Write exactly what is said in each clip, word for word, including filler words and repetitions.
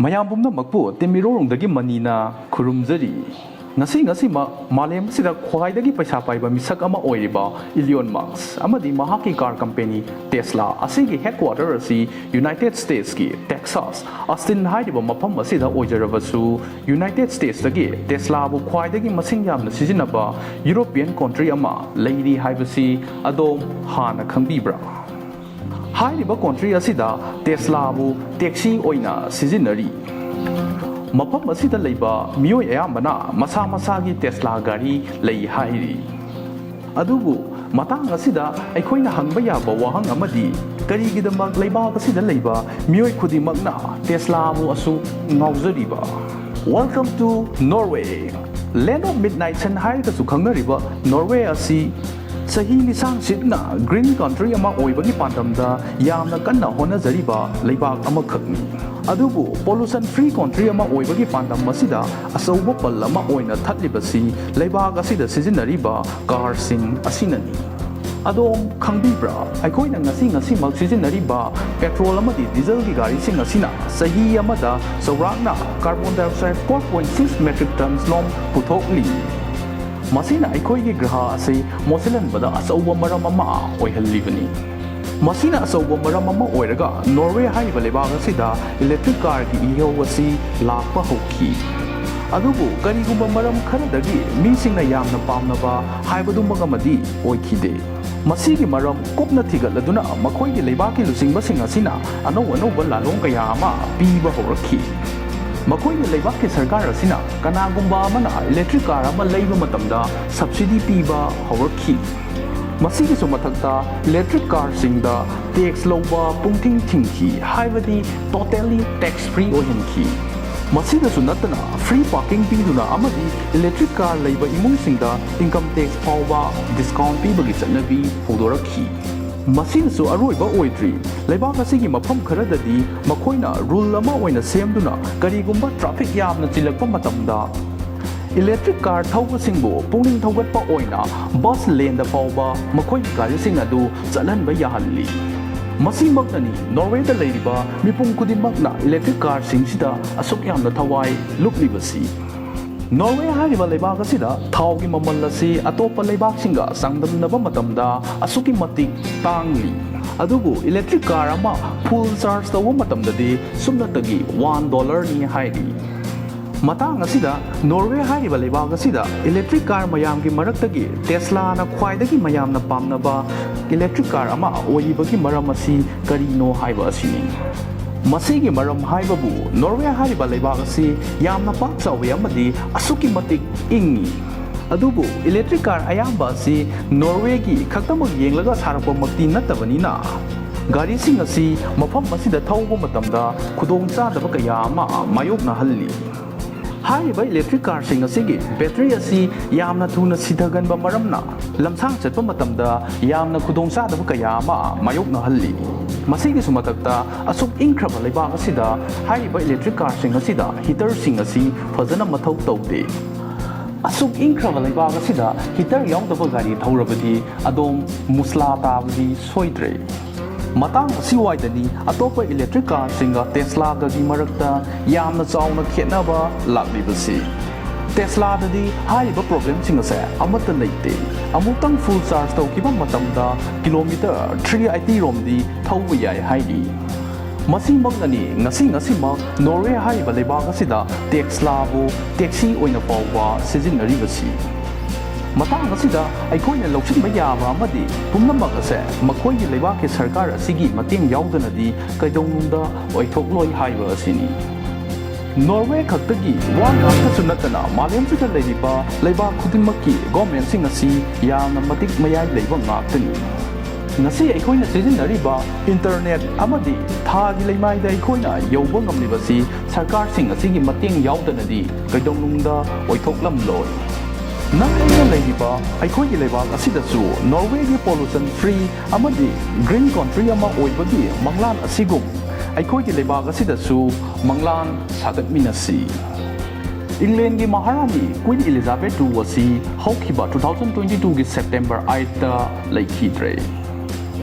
ꯃꯌꯥꯝ ꯄꯨꯝꯅꯃꯛꯄꯨ ꯇꯤꯝ ꯏꯔꯣꯔꯣꯡꯗꯒꯤ ꯃꯅꯤꯅ ꯈꯨꯔꯨꯝꯖꯔꯤ꯫ ꯉꯁꯤ ꯉꯁꯤꯃꯛ ꯃꯥꯂꯦꯝ ꯑꯁꯤꯗ ꯈ꯭ꯋꯥꯏꯗꯒꯤ ꯄꯩꯁꯥ ꯄꯥꯏꯕ ꯃꯤꯁꯛ ꯑꯃ ꯑꯣꯏꯔꯤꯕ ꯏꯂꯤꯌꯣꯟ ꯃꯁꯛ ꯑꯃꯗꯤ ꯃꯍꯥꯛꯀꯤ ꯀꯥꯔ ꯀꯝꯄꯦꯅꯤ ꯇꯦꯁꯂꯥ ꯑꯁꯤꯒꯤ ꯍꯦꯗꯀ꯭ꯋꯥꯇꯔ ꯑꯁꯤ ꯌꯨꯅꯥꯏꯇꯦꯗ ꯁ꯭ꯇꯦꯠꯁꯀꯤ ꯇꯦꯛꯁꯥꯁ ꯑꯁꯇꯤꯟ ꯍꯥꯏꯔꯤꯕ ꯃꯐꯝ ꯑꯁꯤꯗ ꯑꯣꯏꯖꯔꯕꯁꯨ, ꯌꯨꯅꯥꯏꯇꯦꯗ ꯁ꯭ꯇꯦꯠꯁꯇꯒꯤ ꯇꯦꯁꯂꯥꯕꯨ ꯈ꯭ꯋꯥꯏꯗꯒꯤ ꯃꯁꯤꯡ ꯌꯥꯝꯅ ꯁꯤꯖꯤꯟꯅꯕ ꯌꯨꯔꯣꯄꯤꯌꯟ ꯀꯣꯟꯇ꯭ꯔꯤ ꯑꯃ ꯂꯩꯔꯤ ꯍꯥꯏꯕꯁꯤ ꯑꯗꯣꯝ ꯍꯥꯟꯅ ꯈꯪꯕꯤꯕ꯭ꯔꯥ? ꯍꯥꯏꯔꯤꯕ ꯀꯣꯟꯇ꯭ꯔꯤ ꯑꯁꯤꯗ ꯇꯦꯁꯂꯥꯕꯨ ꯇꯦꯛꯁꯤ ꯑꯣꯏꯅ ꯁꯤꯖꯤꯟꯅꯔꯤ꯫ ꯃꯐꯝ ꯑꯁꯤꯗ ꯂꯩꯕ ꯃꯤꯑꯣꯏ ꯑꯌꯥꯝꯕꯅ ꯃꯁꯥ ꯃꯁꯥꯒꯤ ꯇꯦꯁꯂꯥ ꯒꯥꯔꯤ ꯂꯩ ꯍꯥꯏꯔꯤ꯫ ꯑꯗꯨꯕꯨ ꯃꯇꯥꯡ ꯑꯁꯤꯗ ꯑꯩꯈꯣꯏꯅ ꯍꯪꯕ ꯌꯥꯕ ꯋꯥꯍꯪ ꯑꯃꯗꯤ, ꯀꯔꯤꯒꯤꯗꯃꯛ ꯂꯩꯕꯥꯛ ꯑꯁꯤꯗ ꯂꯩꯕ ꯃꯤꯑꯣꯏ ꯈꯨꯗꯤꯡꯃꯛꯅ ꯇꯦꯁꯂꯥꯕꯨ ꯑꯁꯨꯛ ꯉꯥꯎꯖꯔꯤꯕ? Welcome to Norway, Land of Midnight Sun ꯍꯥꯏꯔꯒꯁꯨ ꯈꯪꯅꯔꯤꯕ ꯅꯣꯔꯋꯦ ꯑꯁꯤ ꯆꯍꯤ ꯂꯤꯁꯥꯡ ꯁꯤꯠꯅ ꯒ꯭ꯔꯤꯟ ꯀꯟꯇ꯭ꯔꯤ ꯑꯃ ꯑꯣꯏꯕꯒꯤ ꯄꯥꯟꯗꯝꯗ ꯌꯥꯝꯅ ꯀꯟꯅ ꯍꯣꯠꯅꯖꯔꯤꯕ ꯂꯩꯕꯥꯛ ꯑꯃꯈꯛꯅꯤ꯫ ꯑꯗꯨꯕꯨ ꯄꯣꯂꯨꯁꯟ ꯐ꯭ꯔꯤ ꯀꯟꯇ꯭ꯔꯤ ꯑꯃ ꯑꯣꯏꯕꯒꯤ ꯄꯥꯟꯗꯝ ꯑꯁꯤꯗ ꯑꯆꯧꯕ ꯄꯜ ꯑꯃ ꯑꯣꯏꯅ ꯊꯠꯂꯤꯕꯁꯤ ꯂꯩꯕꯥꯛ ꯑꯁꯤꯗ ꯁꯤꯖꯤꯟꯅꯔꯤꯕ ꯀꯥꯔꯁꯤꯡ ꯑꯁꯤꯅꯅꯤ꯫ ꯑꯗꯣꯝ ꯈꯪꯕꯤꯕ꯭ꯔꯥ? ꯑꯩꯈꯣꯏꯅ ꯉꯁꯤ ꯉꯁꯤꯃꯛ ꯁꯤꯖꯤꯟꯅꯔꯤꯕ ꯄꯦꯇ꯭ꯔꯣꯜ ꯑꯃꯗꯤ ꯗꯤꯖꯜꯒꯤ ꯒꯥꯔꯤꯁꯤꯡ ꯑꯁꯤꯅ ꯆꯍꯤ ꯑꯃꯗ ꯆꯥꯎꯔꯥꯛꯅ carbon dioxide four point six metric tons ꯂꯣꯝ ꯄꯨꯊꯣꯛꯂꯤ꯫ ꯃꯁꯤꯅ ꯑꯩꯈꯣꯏꯒꯤ ꯒ꯭ꯔꯍ ꯑꯁꯤ ꯃꯣꯠꯁꯤꯜꯍꯟꯕꯗ ꯑꯆꯧꯕ ꯃꯔꯝ ꯑꯃ ꯑꯣꯏꯍꯜꯂꯤꯕꯅꯤ꯫ ꯃꯁꯤꯅ ꯑꯆꯧꯕ ꯃꯔꯝ ꯑꯃ ꯑꯣꯏꯔꯒ, ꯅꯣꯔꯋꯦ ꯍꯥꯏꯔꯤꯕ ꯂꯩꯕꯥꯛ ꯑꯁꯤꯗ ꯏꯂꯦꯛꯇ꯭ꯔꯤꯛ ꯀꯥꯔꯒꯤ ꯏꯍꯧ ꯑꯁꯤ ꯂꯥꯛꯄ ꯍꯧꯈꯤ꯫ ꯑꯗꯨꯕꯨ ꯀꯔꯤꯒꯨꯝꯕ ꯃꯔꯝ ꯈꯔꯗꯒꯤ ꯃꯤꯁꯤꯡꯅ ꯌꯥꯝꯅ ꯄꯥꯝꯅꯕ ꯍꯥꯏꯕꯗꯨꯃꯛ ꯑꯃꯗꯤ ꯑꯣꯏꯈꯤꯗꯦ꯫ ꯃꯁꯤꯒꯤ ꯃꯔꯝ ꯀꯨꯞꯅ ꯊꯤꯒꯠꯂꯗꯨꯅ ꯃꯈꯣꯏꯒꯤ ꯂꯩꯕꯥꯛꯀꯤ ꯂꯨꯆꯤꯡꯕꯁꯤꯡ ꯑꯁꯤꯅ ꯑꯅꯧ ꯑꯅꯧꯕ ꯂꯥꯂꯣꯡ ꯀꯌꯥ ꯑꯃ ꯄꯤꯕ ꯍꯧꯔꯛꯈꯤ꯫ ꯃꯈꯣꯏꯒꯤ ꯂꯩꯕꯥꯛꯀꯤ ꯁꯔꯀꯥꯔ ꯑꯁꯤꯅ ꯀꯅꯥꯒꯨꯝꯕ ꯑꯃꯅ ꯏꯂꯦꯛꯇ꯭ꯔꯤꯛ ꯀꯥꯔ ꯑꯃ ꯂꯩꯕ ꯃꯇꯝꯗ ꯁꯕꯁꯤꯗꯤ ꯄꯤꯕ ꯍꯧꯔꯛꯈꯤ꯫ ꯃꯁꯤꯒꯤꯁꯨ ꯃꯊꯛꯇ, ꯏꯂꯦꯛꯇ꯭ꯔꯤꯛ ꯀꯥꯔꯁꯤꯡꯗ ꯇꯦꯛꯁ ꯂꯧꯕ ꯄꯨꯡꯊꯤꯡ ꯊꯤꯡꯈꯤ, ꯍꯥꯏꯕꯗꯤ totally tax free ꯑꯣꯏꯍꯟꯈꯤ꯫ ꯃꯁꯤꯗꯁꯨ ꯅꯠꯇꯅ, ꯐ꯭ꯔꯤ ꯄꯥꯔꯀꯤꯡ ꯄꯤꯗꯨꯅ ꯑꯃꯗꯤ ꯏꯂꯦꯛꯇ꯭ꯔꯤꯛ ꯀꯥꯔ ꯂꯩꯕ ꯏꯃꯨꯡꯁꯤꯡꯗ ꯏꯟꯀꯝ ꯇꯦꯛꯁ ꯐꯥꯎꯕ ꯗꯤꯁꯀꯥꯎꯟ ꯄꯤꯕꯒꯤ ꯆꯠꯅꯕꯤ ꯍꯧꯗꯣꯔꯛꯈꯤ꯫ ꯃꯁꯤꯅꯁꯨ ꯑꯔꯣꯏꯕ ꯑꯣꯏꯗ꯭ꯔꯤ꯫ ꯂꯩꯕꯥꯛ ꯑꯁꯤꯒꯤ ꯃꯐꯝ ꯈꯔꯗꯗꯤ ꯃꯈꯣꯏꯅ ꯔꯨꯜ ꯑꯃ ꯑꯣꯏꯅ ꯁꯦꯝꯗꯨꯅ, ꯀꯔꯤꯒꯨꯝꯕ ꯇ꯭ꯔꯥꯐꯤꯛ ꯌꯥꯝꯅ ꯆꯤꯜꯂꯛꯄ ꯃꯇꯝꯗ, ꯏꯂꯦꯛꯇ꯭ꯔꯤꯛ ꯀꯥꯔ ꯊꯧꯕꯁꯤꯡꯕꯨ ꯄꯨꯛꯅꯤꯡ ꯊꯧꯒꯠꯄ ꯑꯣꯏꯅ ꯕꯁ ꯂꯦꯟꯗ ꯐꯥꯎꯕ ꯃꯈꯣꯏꯒꯤ ꯒꯥꯔꯤꯁꯤꯡ ꯑꯗꯨ ꯆꯠꯍꯟꯕ ꯌꯥꯍꯜꯂꯤ꯫ ꯃꯁꯤꯃꯛꯅꯅꯤ ꯅꯣꯔꯋꯦꯗ ꯂꯩꯔꯤꯕ ꯃꯤꯄꯨꯝ ꯈꯨꯗꯤꯡꯃꯛꯅ ꯏꯂꯦꯛꯇ꯭ꯔꯤꯛ ꯀꯥꯔꯁꯤꯡꯁꯤꯗ ꯑꯁꯨꯛ ꯌꯥꯝꯅ ꯊꯋꯥꯏ ꯂꯨꯞꯂꯤꯕꯁꯤ꯫ ꯅꯣꯔꯋꯦ ꯍꯥꯏꯔꯤꯕ ꯂꯩꯕꯥꯛ ꯑꯁꯤꯗ ꯊꯥꯎꯒꯤ ꯃꯃꯜ ꯑꯁꯤ ꯑꯇꯣꯞꯄ ꯂꯩꯕꯥꯛꯁꯤꯡꯒ ꯆꯥꯡꯗꯝꯅꯕ ꯃꯇꯝꯗ ꯑꯁꯨꯛꯀꯤ ꯃꯇꯤꯛ ꯇꯥꯡꯂꯤ꯫ ꯑꯗꯨꯕꯨ ꯏꯂꯦꯛꯇ꯭ꯔꯤꯛ ꯀꯥꯔ ꯑꯃ ꯐꯨꯜ ꯆꯥꯔꯖ ꯇꯧꯕ ꯃꯇꯝꯗꯗꯤ ꯁꯨꯞꯅꯇꯒꯤ ꯋꯥꯟ ꯗꯣꯂꯔꯅꯤ ꯍꯥꯏꯔꯤ꯫ ꯃꯇꯥꯡ ꯑꯁꯤꯗ ꯅꯣꯔꯋꯦ ꯍꯥꯏꯔꯤꯕ ꯂꯩꯕꯥꯛ ꯑꯁꯤꯗ ꯏꯂꯦꯛꯇ꯭ꯔꯤꯛ ꯀꯥꯔ ꯃꯌꯥꯝꯒꯤ ꯃꯔꯛꯇꯒꯤ ꯇꯦꯁꯂꯥꯅ ꯈ꯭ꯋꯥꯏꯗꯒꯤ ꯃꯌꯥꯝꯅ ꯄꯥꯝꯅꯕ ꯏꯂꯦꯛꯇ꯭ꯔꯤꯛ ꯀꯥꯔ ꯑꯃ ꯑꯣꯏꯔꯤꯕꯒꯤ ꯃꯔꯝ ꯑꯁꯤ ꯀꯔꯤꯅꯣ ꯍꯥꯏꯕ ꯑꯁꯤꯅꯤ꯫ ꯃꯁꯤꯒꯤ ꯃꯔꯝ ꯍꯥꯏꯕꯕꯨ ꯅꯣꯔꯋꯦ ꯍꯥꯏꯔꯤꯕ ꯂꯩꯕꯥꯛ ꯑꯁꯤ ꯌꯥꯝꯅ ꯄꯥꯛ ꯆꯥꯎꯏ ꯑꯃꯗꯤ ꯑꯁꯨꯛꯀꯤ ꯃꯇꯤꯛ ꯏꯪꯏ꯫ ꯑꯗꯨꯕꯨ ꯏꯂꯦꯛꯇ꯭ꯔꯤꯛ ꯀꯥꯔ ꯑꯌꯥꯝꯕ ꯑꯁꯤ ꯅꯣꯔꯋꯦꯒꯤ ꯈꯛꯇꯃꯛ ꯌꯦꯡꯂꯒ ꯁꯥꯔꯛꯄꯃꯛꯇꯤ ꯅꯠꯇꯕꯅꯤꯅ, ꯒꯥꯔꯤꯁꯤꯡ ꯑꯁꯤ ꯃꯐꯝ ꯑꯁꯤꯗ ꯊꯧꯕ ꯃꯇꯝꯗ ꯈꯨꯗꯣꯡꯆꯥꯗꯕ ꯀꯌꯥ ꯑꯃ ꯃꯥꯌꯣꯛꯅꯍꯜꯂꯤ꯫ ꯍꯥꯏꯔꯤꯕ ꯏꯂꯦꯛꯇ꯭ꯔꯤꯛ ꯀꯥꯔꯁꯤꯡ ꯑꯁꯤꯒꯤ ꯕꯦꯇ꯭ꯔꯤ ꯑꯁꯤ ꯌꯥꯝꯅ ꯊꯨꯅ ꯁꯤꯊꯒꯟꯕ ꯃꯔꯝꯅ ꯂꯝꯁꯥꯡ ꯆꯠꯄ ꯃꯇꯝꯗ ꯌꯥꯝꯅ ꯈꯨꯗꯣꯡꯆꯥꯗꯕ ꯀꯌꯥ ꯑꯃ ꯃꯥꯌꯣꯛꯅꯍꯜꯂꯤ꯫ ꯃꯁꯤꯒꯤꯁꯨ ꯃꯊꯛꯇ, ꯑꯁꯨꯛ ꯏꯪꯈ꯭ꯔꯕ ꯂꯩꯕꯥꯛ ꯑꯁꯤꯗ ꯍꯥꯏꯔꯤꯕ ꯏꯂꯦꯛꯇ꯭ꯔꯤꯛ ꯀꯥꯔꯁꯤꯡ ꯑꯁꯤꯗ ꯍꯤꯇꯔꯁꯤꯡ ꯑꯁꯤ ꯐꯖꯅ ꯃꯊꯧ ꯇꯧꯗꯦ꯫ ꯑꯁꯨꯛ ꯏꯪꯈ꯭ꯔꯕ ꯂꯩꯕꯥꯛ ꯑꯁꯤꯗ ꯍꯤꯇꯔ ꯌꯥꯎꯗꯕ ꯒꯥꯔꯤ ꯊꯧꯔꯕꯗꯤ ꯑꯗꯣꯝ ꯃꯨꯁꯂꯥ ꯇꯥꯕꯗꯤ ꯁꯣꯏꯗ꯭ꯔꯦ꯫ ꯃꯇꯥꯡ ꯑꯁꯤꯋꯥꯏꯗꯅꯤ ꯑꯇꯣꯞꯄ ꯏꯂꯦꯛꯇ꯭ꯔꯤꯛ ꯀꯥꯔꯁꯤꯡꯒ ꯇꯦꯁꯂꯥꯒꯒꯤ ꯃꯔꯛꯇ ꯌꯥꯝꯅ ꯆꯥꯎꯅ ꯈꯦꯠꯅꯕ ꯂꯥꯛꯂꯤꯕꯁꯤ꯫ ꯇꯦꯁꯂꯥꯗꯗꯤ ꯍꯥꯏꯔꯤꯕ ꯄ꯭ꯔꯣꯕ꯭ꯂꯦꯝꯁꯤꯡ ꯑꯁꯦ ꯑꯃꯠꯇ ꯂꯩꯇꯦ꯫ ꯑꯃꯨꯛꯇꯪ ꯐꯨꯜ ꯆꯥꯔꯖ ꯇꯧꯈꯤꯕ ꯃꯇꯝꯗ ꯀꯤꯂꯣꯃꯤꯇꯔ ꯊ꯭ꯔꯤ ꯑꯩꯠꯇꯤ ꯔꯣꯝꯗꯤ ꯊꯧꯕ ꯌꯥꯏ ꯍꯥꯏꯔꯤ꯫ ꯃꯁꯤꯃꯛꯅꯅꯤ ꯉꯁꯤ ꯉꯁꯤꯃꯛ ꯅꯣꯔꯋꯦ ꯍꯥꯏꯔꯤꯕ ꯂꯩꯕꯥꯛ ꯑꯁꯤꯗ ꯇꯦꯁꯂꯥꯕꯨ ꯇꯦꯛꯁꯤ ꯑꯣꯏꯅ ꯐꯥꯎꯕ ꯁꯤꯖꯤꯟꯅꯔꯤꯕꯁꯤ꯫ ꯃꯇꯥꯡ ꯑꯁꯤꯗ ꯑꯩꯈꯣꯏꯅ ꯂꯧꯁꯤꯟꯕ ꯌꯥꯕ ꯑꯃꯗꯤ ꯄꯨꯝꯅꯃꯛ ꯑꯁꯦ ꯃꯈꯣꯏꯒꯤ ꯂꯩꯕꯥꯛꯀꯤ ꯁꯔꯀꯥꯔ ꯑꯁꯤꯒꯤ ꯃꯇꯦꯡ ꯌꯥꯎꯗꯅꯗꯤ ꯀꯩꯗꯧꯅꯨꯡꯗ ꯑꯣꯏꯊꯣꯛꯂꯣꯏ ꯍꯥꯏꯕ ꯑꯁꯤꯅꯤ꯫ ꯅꯣꯔꯋꯦ ꯈꯛꯇꯒꯤ ꯋꯥ ꯉꯥꯛꯇꯁꯨ ꯅꯠꯇꯅ ꯃꯥꯂꯦꯝꯁꯤꯗ ꯂꯩꯔꯤꯕ ꯂꯩꯕꯥꯛ ꯈꯨꯗꯤꯡꯃꯛꯀꯤ ꯒꯣꯔꯃꯦꯟꯁꯤꯡ ꯑꯁꯤ ꯌꯥꯝꯅ ꯃꯇꯤꯛ ꯃꯌꯥꯏ ꯂꯩꯕ ꯉꯥꯛꯇꯅꯤ꯫ ꯉꯁꯤ ꯑꯩꯈꯣꯏꯅ ꯁꯤꯖꯤꯟꯅꯔꯤꯕ ꯏꯟꯇꯔꯅꯦꯠ ꯑꯃꯗꯤ ꯊꯥꯒꯤ ꯂꯩꯃꯥꯏꯗ ꯑꯩꯈꯣꯏꯅ ꯌꯧꯕ ꯉꯝꯂꯤꯕꯁꯤ ꯁꯔꯀꯥꯔꯁꯤꯡ ꯑꯁꯤꯒꯤ ꯃꯇꯦꯡ ꯌꯥꯎꯗꯅꯗꯤ ꯀꯩꯗꯧꯅꯨꯡꯗ ꯑꯣꯏꯊꯣꯛꯂꯝꯂꯣꯏ꯫ ꯅꯪ ꯑꯩꯅ ꯂꯩꯔꯤꯕ ꯑꯩꯈꯣꯏꯒꯤ ꯂꯩꯕꯥꯛ ꯑꯁꯤꯗꯁꯨ ꯅꯣꯔꯋꯦꯒꯤ ꯄꯣꯂꯨꯁꯟ ꯐ꯭ꯔꯤ ꯑꯃꯗꯤ ꯒ꯭ꯔꯤꯟ ꯀꯟꯇ꯭ꯔꯤ ꯑꯃ ꯑꯣꯏꯕꯒꯤ ꯃꯪꯂꯥꯟ ꯑꯁꯤꯒꯨꯝ ꯑꯩꯈꯣꯏꯒꯤ ꯂꯩꯕꯥꯛ ꯑꯁꯤꯗꯁꯨ ꯃꯪꯂꯥꯟ ꯁꯥꯒꯠꯃꯤꯟꯅꯁꯤ꯫ ꯏꯪꯂꯦꯟꯒꯤ ꯃꯍꯥꯔꯥꯅꯤ ꯀ꯭ꯋꯤꯟ ꯏꯂꯤꯖꯥꯕꯦꯊ ꯇꯨ ꯑꯁꯤ ꯍꯧꯈꯤꯕ ꯇꯨ ꯊꯥꯎꯖꯟ ꯇ꯭ꯋꯦꯟꯇꯤ ꯇꯨꯒꯤ ꯁꯦꯞꯇꯦꯝꯕꯔ ꯑꯥꯏꯠꯇ ꯂꯩꯈꯤꯗ꯭ꯔꯦ꯫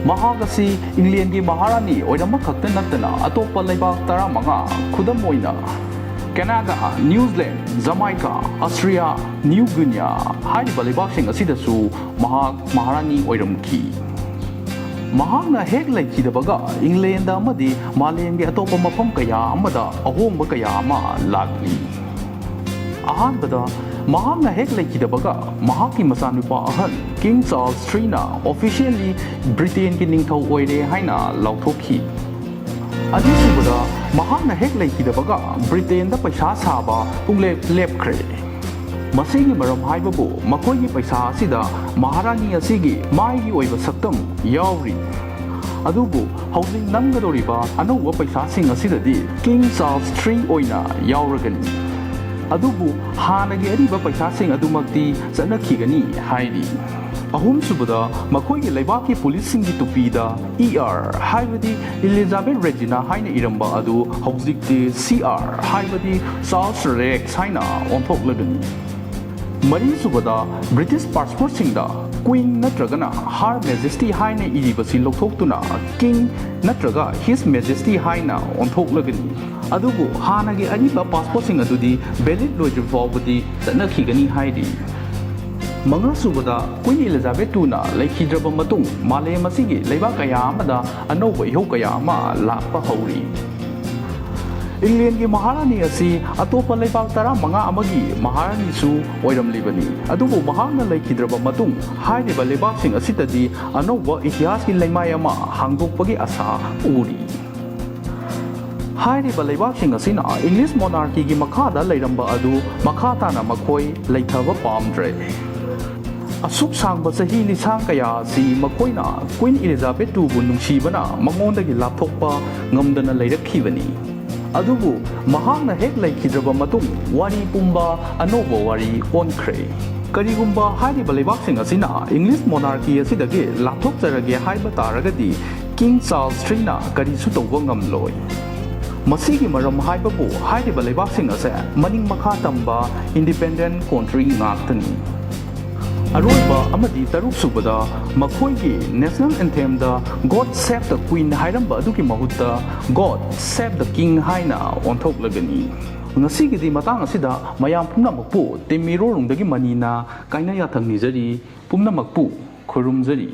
ꯃꯍꯥꯛ ꯑꯁꯤ ꯏꯪꯂꯦꯟꯒꯤ ꯃꯍꯥꯔꯥꯅꯤ ꯑꯣꯏꯔꯝꯕ ꯈꯛꯇ ꯅꯠꯇꯅ ꯑꯇꯣꯞꯄ ꯂꯩꯕꯥꯛ ꯇꯔꯥꯃꯉꯥ, ꯈꯨꯗꯝ ꯑꯣꯏꯅ ꯀꯦꯅꯥꯗꯥ, ꯅ꯭ꯌꯨꯖꯤꯂꯦꯟ, ꯖꯃꯥꯏꯀꯥ, ꯑꯁꯇ꯭ꯔꯤꯌꯥ, ꯅ꯭ꯌꯨ ꯒꯨꯅꯤꯌꯥ ꯍꯥꯏꯔꯤꯕ ꯂꯩꯕꯥꯛꯁꯤꯡ ꯑꯁꯤꯗꯁꯨ ꯃꯍꯥꯛ ꯃꯍꯥꯔꯥꯅꯤ ꯑꯣꯏꯔꯝꯈꯤ꯫ ꯃꯍꯥꯛꯅ ꯍꯦꯛ ꯂꯩꯈꯤꯗꯕꯒ ꯏꯪꯂꯦꯟꯗ ꯑꯃꯗꯤ ꯃꯥꯂꯦꯝꯒꯤ ꯑꯇꯣꯞꯄ ꯃꯐꯝ ꯀꯌꯥ ꯑꯃꯗ ꯑꯍꯣꯡꯕ ꯀꯌꯥ ꯑꯃ ꯂꯥꯛꯂꯤ꯫ ꯑꯍꯥꯟꯕꯗ, ꯃꯍꯥꯛꯅ ꯍꯦꯛ ꯂꯩꯈꯤꯗꯕꯒ ꯃꯍꯥꯛꯀꯤ ꯃꯆꯥꯅꯨꯄꯥ ꯑꯍꯟ ꯀꯤꯡ ꯆꯥꯔꯜꯁ ꯊ꯭ꯔꯤꯅ ꯑꯣꯐꯤꯁꯤꯌꯦꯜꯂꯤ ꯕ꯭ꯔꯤꯇꯦꯟꯒꯤ ꯅꯤꯡꯊꯧ ꯑꯣꯏꯔꯦ ꯍꯥꯏꯅ ꯂꯥꯎꯊꯣꯛꯈꯤ꯫ ꯑꯅꯤꯁꯨꯕꯗ, ꯃꯍꯥꯛꯅ ꯍꯦꯛ ꯂꯩꯈꯤꯗꯕꯒ ꯕ꯭ꯔꯤꯇꯦꯟꯗ ꯄꯩꯁꯥ ꯁꯥꯕ ꯄꯨꯡꯂꯦꯞ ꯂꯦꯞꯈ꯭ꯔꯦ꯫ ꯃꯁꯤꯒꯤ ꯃꯔꯝ ꯍꯥꯏꯕꯕꯨ ꯃꯈꯣꯏꯒꯤ ꯄꯩꯁꯥ ꯑꯁꯤꯗ ꯃꯍꯥꯔꯥꯅꯤ ꯑꯁꯤꯒꯤ ꯃꯥꯏꯒꯤ ꯑꯣꯏꯕ ꯁꯛꯇꯝ ꯌꯥꯎꯔꯤ꯫ ꯑꯗꯨꯕꯨ ꯍꯧꯖꯤꯛ ꯅꯝꯒꯗꯧꯔꯤꯕ ꯑꯅꯧꯕ ꯄꯩꯁꯥꯁꯤꯡ ꯑꯁꯤꯗꯗꯤ ꯀꯤꯡ ꯆꯥꯔꯜꯁ ꯊ꯭ꯔꯤ ꯑꯣꯏꯅ ꯌꯥꯎꯔꯒꯅꯤ꯫ ꯑꯗꯨꯕꯨ ꯍꯥꯟꯅꯒꯤ ꯑꯔꯤꯕ ꯄꯩꯁꯥꯁꯤꯡ ꯑꯗꯨꯃꯛꯇꯤ ꯆꯠꯅꯈꯤꯒꯅꯤ ꯍꯥꯏꯔꯤ꯫ ꯑꯍꯨꯝꯁꯨꯕꯗ, ꯃꯈꯣꯏꯒꯤ ꯂꯩꯕꯥꯛꯀꯤ ꯄꯨꯂꯤꯁꯁꯤꯡꯒꯤ ꯇꯨꯄꯤꯗ ꯏ ꯑꯥꯔ ꯍꯥꯏꯕꯗꯤ ꯏꯂꯤꯖꯥꯕꯦꯊ ꯔꯦꯖꯤꯅꯥ ꯍꯥꯏꯅ ꯏꯔꯝꯕ ꯑꯗꯨ ꯍꯧꯖꯤꯛꯇꯤ ꯁꯤ ꯑꯥꯔ ꯍꯥꯏꯕꯗꯤ ꯆꯥꯔꯜꯁ ꯔꯦꯛꯁ ꯍꯥꯏꯅ ꯑꯣꯟꯊꯣꯛꯂꯒꯅꯤ꯫ ꯃꯔꯤꯁꯨꯕꯗ, ꯕ꯭ꯔꯤꯇꯤꯁ ꯄꯥꯁꯄꯣꯔꯠꯁꯤꯡꯗ ꯀ꯭ꯋꯤꯟ ꯅꯠꯇ꯭ꯔꯒꯅ ꯍꯥꯔ ꯃꯦꯖꯦꯁꯇꯤ ꯍꯥꯏꯅ ꯏꯔꯤꯕꯁꯤ ꯂꯧꯊꯣꯛꯇꯨꯅ ꯀꯤꯡ ꯅꯠꯇ꯭ꯔꯒ ꯍꯤꯁ ꯃꯦꯖꯦꯁꯇꯤ ꯍꯥꯏꯅ ꯑꯣꯟꯊꯣꯛꯂꯒꯅꯤ꯫ ꯑꯗꯨꯕꯨ ꯍꯥꯟꯅꯒꯤ ꯑꯔꯤꯕ ꯄꯥꯁꯄꯣꯔꯠꯁꯤꯡ ꯑꯗꯨꯗꯤ ꯚꯦꯂꯤꯗ ꯂꯣꯏꯗ꯭ꯔꯤꯕ ꯐꯥꯎꯕꯗꯤ ꯆꯠꯅꯈꯤꯒꯅꯤ ꯍꯥꯏꯔꯤ꯫ ꯃꯉꯥꯁꯨꯕꯗ, ꯀ꯭ꯋꯤꯟ ꯏꯂꯤꯖꯥꯕꯦꯊ ꯇꯨꯅ ꯂꯩꯈꯤꯗ꯭ꯔꯕ ꯃꯇꯨꯡ ꯃꯥꯂꯦꯝ ꯑꯁꯤꯒꯤ ꯂꯩꯕꯥꯛ ꯀꯌꯥ ꯑꯃꯗ ꯑꯅꯧꯕ ꯏꯍꯧ ꯀꯌꯥ ꯑꯃ ꯂꯥꯛꯄ ꯍꯧꯔꯤ꯫ ꯏꯪꯂꯦꯟꯒꯤ ꯃꯍꯥꯔꯥꯅꯤ ꯑꯁꯤ ꯑꯇꯣꯞꯄ ꯂꯩꯕꯥꯛ ꯇꯔꯥꯃꯉꯥ ꯑꯃꯒꯤ ꯃꯍꯥꯔꯥꯅꯤꯁꯨ ꯑꯣꯏꯔꯝꯂꯤꯕꯅꯤ, ꯑꯗꯨꯕꯨ ꯃꯍꯥꯛꯅ ꯂꯩꯈꯤꯗ꯭ꯔꯕ ꯃꯇꯨꯡ ꯍꯥꯏꯔꯤꯕ ꯂꯩꯕꯥꯛꯁꯤꯡ ꯑꯁꯤꯗꯗꯤ ꯑꯅꯧꯕ ꯏꯇꯤꯍꯥꯁꯀꯤ ꯂꯩꯃꯥꯏ ꯑꯃ ꯍꯥꯡꯗꯣꯛꯄꯒꯤ ꯑꯥꯁꯥ ꯎꯔꯤ꯫ ꯍꯥꯏꯔꯤꯕ ꯂꯩꯕꯥꯛꯁꯤꯡ ꯑꯁꯤꯅ ꯏꯪꯂꯤꯁ ꯃꯣꯅꯥꯔꯀꯤꯒꯤ ꯃꯈꯥꯗ ꯂꯩꯔꯝꯕ ꯑꯗꯨ ꯃꯈꯥ ꯇꯥꯅ ꯃꯈꯣꯏ ꯂꯩꯊꯕ ꯄꯥꯝꯗ꯭ꯔꯦ꯫ ꯑꯁꯨꯛ ꯁꯥꯡꯕ ꯆꯍꯤ ꯂꯤꯁꯥꯡ ꯀꯌꯥ ꯑꯁꯤ ꯃꯈꯣꯏꯅ ꯀ꯭ꯋꯤꯟ ꯏꯂꯤꯖꯥꯕꯦꯊ ꯇꯨꯕꯨ ꯅꯨꯡꯁꯤꯕꯅ ꯃꯉꯣꯟꯗꯒꯤ ꯂꯥꯞꯊꯣꯛꯄ ꯉꯝꯗꯅ ꯂꯩꯔꯛꯈꯤꯕꯅꯤ꯫ ꯑꯗꯨꯕꯨ ꯃꯍꯥꯛꯅ ꯍꯦꯛ ꯂꯩꯈꯤꯗ꯭ꯔꯕ ꯃꯇꯨꯡ ꯋꯥꯔꯤ ꯄꯨꯝꯕ ꯑꯅꯧꯕ ꯋꯥꯔꯤ ꯑꯣꯟꯈ꯭ꯔꯦ꯫ ꯀꯔꯤꯒꯨꯝꯕ ꯍꯥꯏꯔꯤꯕ ꯂꯩꯕꯥꯛꯁꯤꯡ ꯑꯁꯤꯅ ꯏꯪꯂꯤꯁ ꯃꯣꯅꯥꯔꯀꯤ ꯑꯁꯤꯗꯒꯤ ꯂꯥꯞꯊꯣꯛꯆꯔꯒꯦ ꯍꯥꯏꯕ ꯇꯥꯔꯒꯗꯤ ꯀꯤꯡ ꯆꯥꯔꯜꯁ ꯊ꯭ꯔꯤꯅ ꯀꯔꯤꯁꯨ ꯇꯧꯕ ꯉꯝꯂꯣꯏ꯫ ꯃꯁꯤꯒꯤ ꯃꯔꯝ ꯍꯥꯏꯕꯕꯨ ꯍꯥꯏꯔꯤꯕ ꯂꯩꯕꯥꯛꯁꯤꯡ ꯑꯁꯦ ꯃꯅꯤꯡ ꯃꯈꯥ ꯇꯝꯕ ꯏꯟꯗꯤꯄꯦꯟꯗꯦꯟ ꯀꯣꯟꯇ꯭ꯔꯤ ꯉꯥꯛꯇꯅꯤ꯫ ꯑꯔꯣꯏꯕ ꯑꯃꯗꯤ ꯇꯔꯨꯛ ꯁꯨꯕꯗ ꯃꯈꯣꯏꯒꯤ ꯅꯦꯁꯅꯦꯜ ꯑꯦꯟꯊꯦꯝꯗ "God Save the Queen" ꯍꯥꯏꯔꯝꯕ ꯑꯗꯨꯒꯤ ꯃꯍꯨꯠꯇ "God Save the King" ꯍꯥꯏꯅ ꯑꯣꯟꯊꯣꯛꯂꯒꯅꯤ꯫ ꯉꯁꯤꯒꯤꯗꯤ ꯃꯇꯥꯡ ꯑꯁꯤꯗ ꯃꯌꯥꯝ ꯄꯨꯝꯅꯃꯛꯄꯨ ꯇꯤꯝ ꯏꯔꯣꯔꯨꯡꯗꯒꯤ ꯃꯅꯤꯅ ꯀꯥꯏꯅ ꯌꯥꯊꯪ ꯅꯤꯖꯔꯤ꯫ ꯄꯨꯝꯅꯃꯛꯄꯨ ꯈꯨꯔꯨꯝꯖꯔꯤ꯫